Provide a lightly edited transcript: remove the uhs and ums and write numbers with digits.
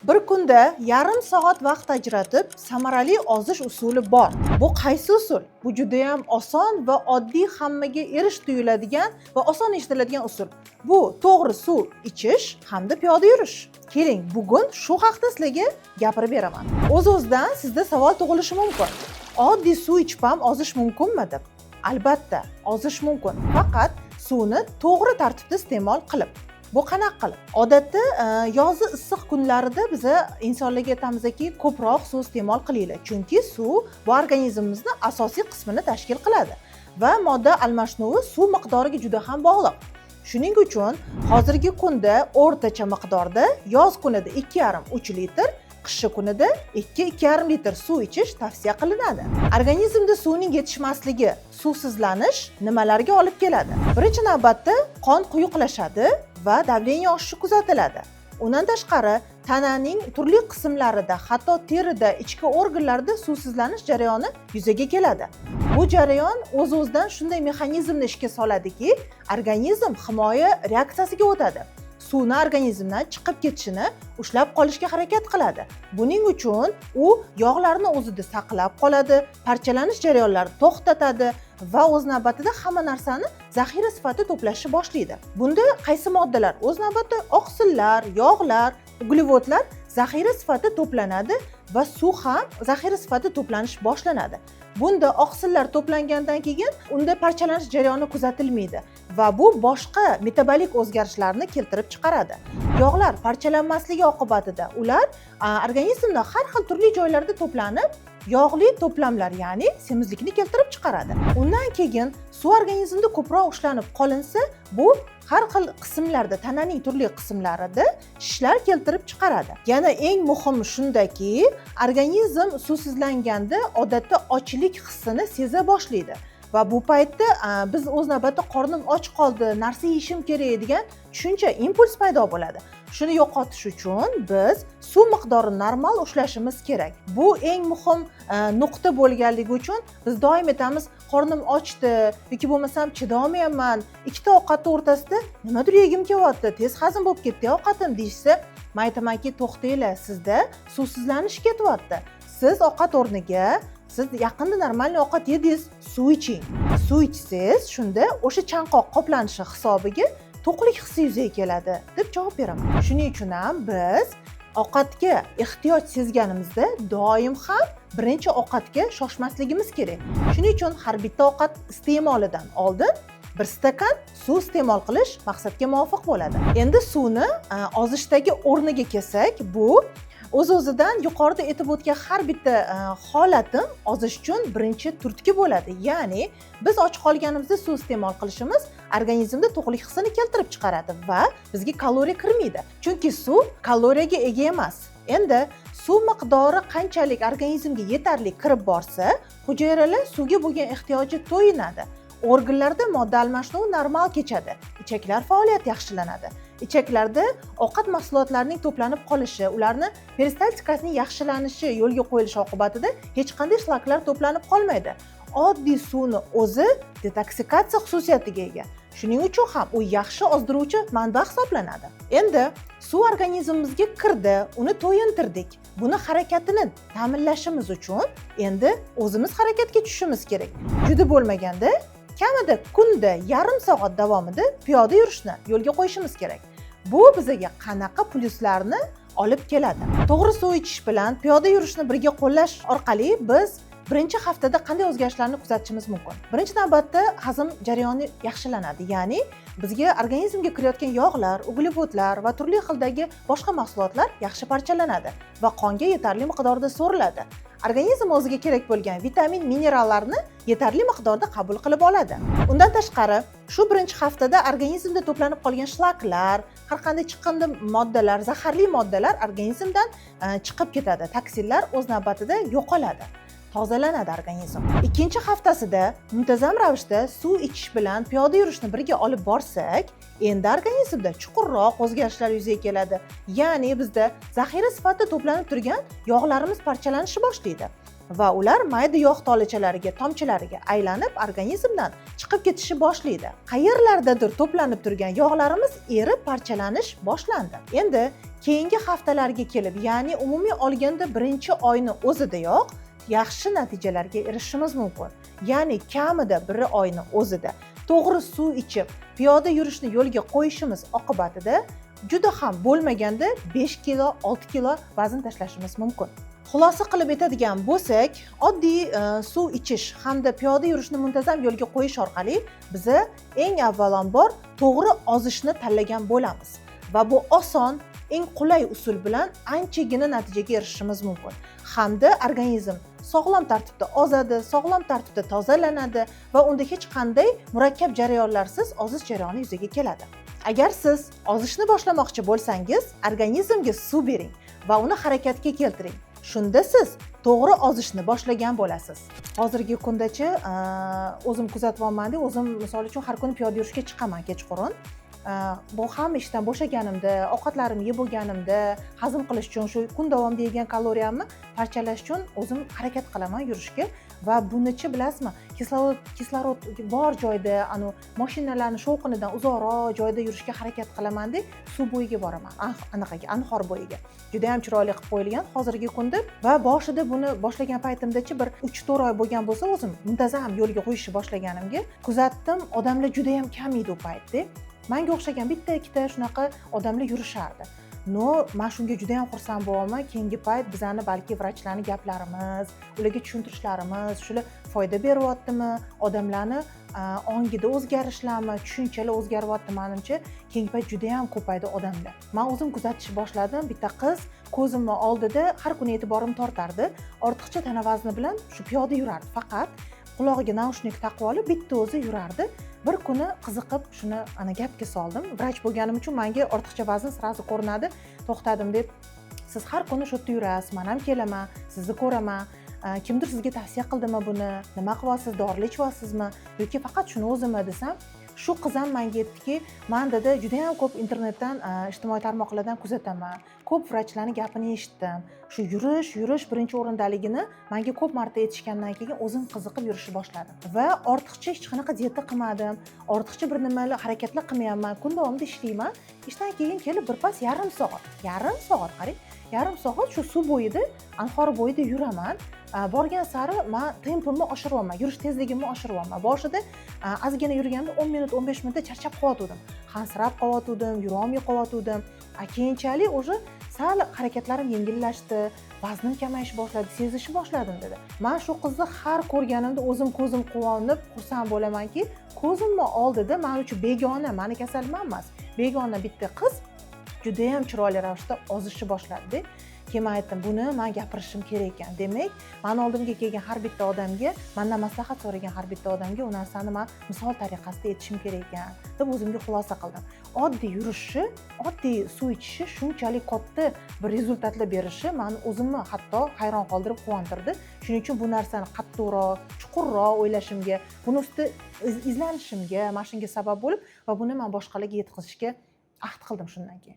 Bir kunda yarim soat vaqt ajratib, samarali ozish usuli bor. Bu qaysi usul? Bu judayam oson va oddiy, hammaga erish tuyuladigan va oson eshitiladigan usul. Bu to'g'ri suv ichish hamda piyoda yurish. Keling, bugun shu haqda sizlarga gapirib beraman. O'z-o'zidan sizda savol tug'ilishi mumkin. Oddiy suv ichib ham ozish mumkinmi deb. Albatta, ozish mumkin. Faqat suvni to'g'ri tartibda iste'mol qilib. Bu qanaqa qilib? Odatda yozi issiq kunlarida biza insonlarga aytamizki, ko'proq suv iste'mol qilinglar, chunki suv bu organizmimizni asosiy qismini tashkil qiladi va modda almashinuvi suv miqdoriga juda ham bog'liq. Shuning uchun hozirgi kunda o'rtacha miqdorda yoz kunida 2,5-3 litr, qishi kunida 2-2,5 litr suv ichish tavsiya qilinadi. Organizmda suvning yetishmasligi, suvsizlanish nimalarga olib keladi? Birinchi navbatda qon quyuqlashadi va давление oshishi kuzatiladi. Undan tashqari, tananing turli qismlarida, hatto terida, ichki organlarda suvsizlanish jarayoni yuzaga keladi. Bu jarayon o'z-o'zidan shunday mexanizmni ishga soladiki, organizm himoya reaksiyasiga o'tadi. Suvni organizmdan chiqib ketishini ushlab qolishga harakat qiladi. Buning uchun u yog'larni o'zida saqlab qoladi, parchalanish jarayonlarini to'xtatadi va o'z navbatida hamma narsani zaxira sifatida to'plashni boshlaydi. Bunda qaysi moddalar? O'z navbatida oqsillar, yog'lar, uglevodlar zaxira sifatida to'planadi va suv ham zaxira sifatida to'planish boshlanadi. Bunda oqsillar to'plangandan keyin unda parchalanish jarayoni kuzatilmaydi va bu boshqa metabolik o'zgarishlarni keltirib chiqaradi. Yog'lar parchalanmasligi oqibatida ular organizmda har xil turli joylarda to'planib, yog'li to'plamlar, ya'ni semizlikni keltirib chiqaradi. Undan keyin suv organizmda ko'proq ushlanib qolinsa, bu har xil qismlarda, tananing turli qismlarida shishlar keltirib chiqaradi. Yana eng muhimi shundaki, organizm suvsizlanganda odatda ochlik hissini seza boshlaydi va bu paytda biz o'z navbatida qornim och qoldi, narsa yeyishim kerak degan tushuncha, impuls paydo bo'ladi. Shuni yo'qotish uchun biz suv miqdorini normal ushlashimiz kerak. Bu eng muhim nuqta bo'lganligi uchun biz doim aytamiz: qornim ochdi yoki bo'lmasam chidolmayapman, ikkita ovqatni o'rtasida nimadir yegim kelyapti, tez hazm bo'lib ketdi ovqatim deyishsa, man aytamanki, to'xtanglar, sizda suvsizlanish ketyapti. Siz ovqat o'rniga, siz yaqinda нормальный ovqat yedingiz, suv iching. Suv ichsangiz, shunda o'sha chanqoq qoplanishi hisobiga to'qlik hissi yuzaga keladi deb javob beraman. Shuning uchun ham biz ovqatga ehtiyoj sezganimizda doim ham birinchi ovqatga shoshmasligimiz kerak. Shuning uchun har bitta ovqat iste'molidan oldin bir stakan suv iste'mol qilish maqsadga muvofiq bo'ladi. Endi suvni ozishdagi o'rniga kelsak, bu o'z o'zidan yuqorida aytib o'tgan har bitta holatim ozish uchun birinchi turtki bo'ladi. Ya'ni biz och qolganimizda suv iste'mol qilishimiz organizmda to'qlik hissini keltirib chiqaradi va bizga kaloriya kirmaydi, chunki suv kaloriyaga ega emas. Endi suv miqdori qanchalik organizmga yetarli kirib borsa, hujayralar suvga bo'lgan ehtiyoji to'yinadi, organlarda modda almashinuvi normal kechadi, ichaklar faoliyati yaxshilanadi. Ichaklarda ovqat mahsulotlarining to'planib qolishi, ularni peristaltikasining yaxshilanishi yo'lga qo'yilishi oqibatida hech qanday shlaklar to'planib qolmaydi. Oddiy suvni o'zi detoksikatsiya xususiyatiga ega, shuning uchun ham u yaxshi ozdiruvchi manba hisoblanadi. Endi suv organizmimizga kirdi, uni to'yintirdik. Buni harakatini ta'minlashimiz uchun endi o'zimiz harakatga tushishimiz kerak. Juda bo'lmaganda kamida kunda yarim soat davomida piyoda yurishni yo'lga qo'yishimiz kerak. Bu bizaga qanaqa plyuslarni olib keladi? To'g'ri suv ichish bilan piyoda yurishni birga qo'llash orqali biz birinchi haftada qanday o'zgarishlarni kuzatishimiz mumkin? Birinchi navbatda hazm jarayoni yaxshilanadi, ya'ni bizga organizmga kirayotgan yog'lar, uglevodlar va turli xildagi boshqa mahsulotlar yaxshi parchalanadi va qonga yetarli miqdorda so'riladi. Organizm o'ziga kerak bo'lgan vitamin, minerallarni yetarli miqdorda qabul qilib oladi. Undan tashqari, shu birinchi haftada organizmda to'planib qolgan shlaklar, har qanday chiqindi moddalar, zaharli moddalar organizmdan chiqib ketadi, toksinlar o'z navbatida yo'qoladi. Tozalanadi organizm. Ikkinchi haftasida muntazam ravishda suv ichish bilan piyoda yurishni birga olib borsak, endi organizmda chuqurroq o'zgarishlar yuzaga keladi. Ya'ni bizda zaxira sifatida to'planib turgan yog'larimiz parchalanishni boshlaydi va ular mayda yog' tolachalariga, tomchilariga aylanib, organizmdan chiqib ketishni boshlaydi. Qayerlardadir to'planib turgan yog'larimiz erib, parchalanish boshlandi. Endi keyingi haftalarga kelib, ya'ni umumiy olganda birinchi oyni o'zidayoq yaxshi natijalarga erishishimiz mumkin. Ya'ni kamida bir oyni o'zida to'g'ri suv ichib, piyoda yurishni yo'lga qo'yishimiz oqibatida juda ham bo'lmaganda 5 kilo, 6 kilo vazn tashlashimiz mumkin. Xulosa qilib aytadigan bo'lsak, oddiy suv ichish hamda piyoda yurishni muntazam yo'lga qo'yish orqali biza eng avvalambor to'g'ri ozishni tanlagan bo'lamiz va bu oson, eng qulay usul bilan anchagina natijaga erishishimiz mumkin hamda organizm sog'lom tartibda ozadi, sog'lom tartibda tozalanadi va unda hech qanday murakkab jarayonlarsiz ozish jarayoni yuzaga keladi. Agar siz ozishni boshlamoqchi bo'lsangiz, organizmga suv bering va uni harakatga keltiring. Shunda siz to'g'ri ozishni boshlagan bo'lasiz. Hozirgi kundachi o'zim kuzatyapmanda, o'zim misol uchun har kuni piyoda yurishga chiqaman kechqurun. Bu hamma ishdan bo'shaganimda, ovqatlarimni yeb bo'lganimda, hazm qilish uchun, shu kun davomida yegan kaloriyamni parchalash uchun o'zim harakat qilaman yurishga. Va bunichi, bilasizmi, kislorod bor joyda, anu mashinalarni shovqinidan uzoqroq joyda yurishga harakat qilamanda, suv bo'yiga boraman, anaqaga, anhor bo'yiga. Juda ham chiroyli qilib qo'yilgan hozirgi kunda. Va boshida buni boshlagan paytimdachi, bir 3-4 oy bo'lgan bo'lsa o'zim muntazam yo'lga qo'yishni boshlaganimga, kuzatdim, odamlar juda yam kam edi u paytda. Manga o'xshagan bitta ikkita shunaqa odamlar yurishardi. Но man shunga juda yam xursand bo'lyapman. Keyingi payt bizani balki vrachlarni gaplarimiz, ularga tushuntirishlarimiz shular foyda beryaptimi, odamlarni ongida o'zgarishlarmi, tushunchalar o'zgaryapti manimcha. Keyingi payt juda yam ko'paydi odamlar. Man o'zim kuzatishni boshladim, bitta qiz ko'zimni oldida har kuni e'tiborimni tortardi, ortiqcha tana vazni bilan shu piyoda yurardi, faqat qulog'iga naushnik taqib olib bitta o'zi yurardi. Bir kuni qiziqib shuni ana gapga soldim. Vrach bo'lganim uchun manga ortiqcha vazn сразу ko'rinadi. To'xtadim deb, siz har kuni shu yerda yurasiz, man ham kelaman, sizni ko'raman. Kimdir sizga tavsiya qildimi buni, nima qilyapsiz, dorilar ichyapsizmi yoki faqat shuni o'zimi desam, shu qiz ham manga aytdiki, man, dedi, judayam ko'p internetdan, ijtimoiy tarmoqlardan kuzataman, ko'p vrachlarni gapini eshitdim, shu yurish, yurish birinchi o'rindaligini manga ko'p marta aytishgandan keyin o'zim qiziqib yurishni boshladim va ortiqcha hech qanaqa dieta qilmadim, ortiqcha bir nimalar harakatlar qilmayapman, kun davomida ishlayman, ishdan keyin kelib birpas yarim soat, yarim soat, qarang, yarim soat shu suv bo'yida, anhor bo'yida yuraman. Borgan sari man tempimni oshiryapman, yurish tezligimni oshiryapman. Boshida ozgina yurganda 10 minut, 15 minutda charchab qolyotgandim, hansirab qolyotgandim, yurolmay qolyotgandim. A keyinchalik уже sal harakatlarim yengillashdi, vaznim kamayishni boshladi, sezishni boshladim, dedi. Man shu qizni har ko'rganimda o'zim ko'zim quvonib, xursand bo'lamanki, ko'zimni oldida man uchun begona, mani kasalim emas, begona bitta qiz judayam chiroyli ravishda ozishni boshladida. Keyin man aytdim, buni man gapirishim kerak ekan, demak mani oldimga kelgan har bitta odamga, mandan maslahat so'ragan har bitta odamga u narsani man misol tariqasida aytishim kerak ekan, deb o'zimga xulosa qildim. Oddiy yurishi, oddiy suv ichishi shunchalik katta bir результат lar berishi mani o'zimni hatto hayron qoldirib, quvontirdi. Shuning uchun bu narsani qattiqroq, chuqurroq o'ylashimga, buni ustida izlanishimga mana shunga sabab bo'lib va buni man boshqalarga yetkazishga ahd qildim shundan keyin.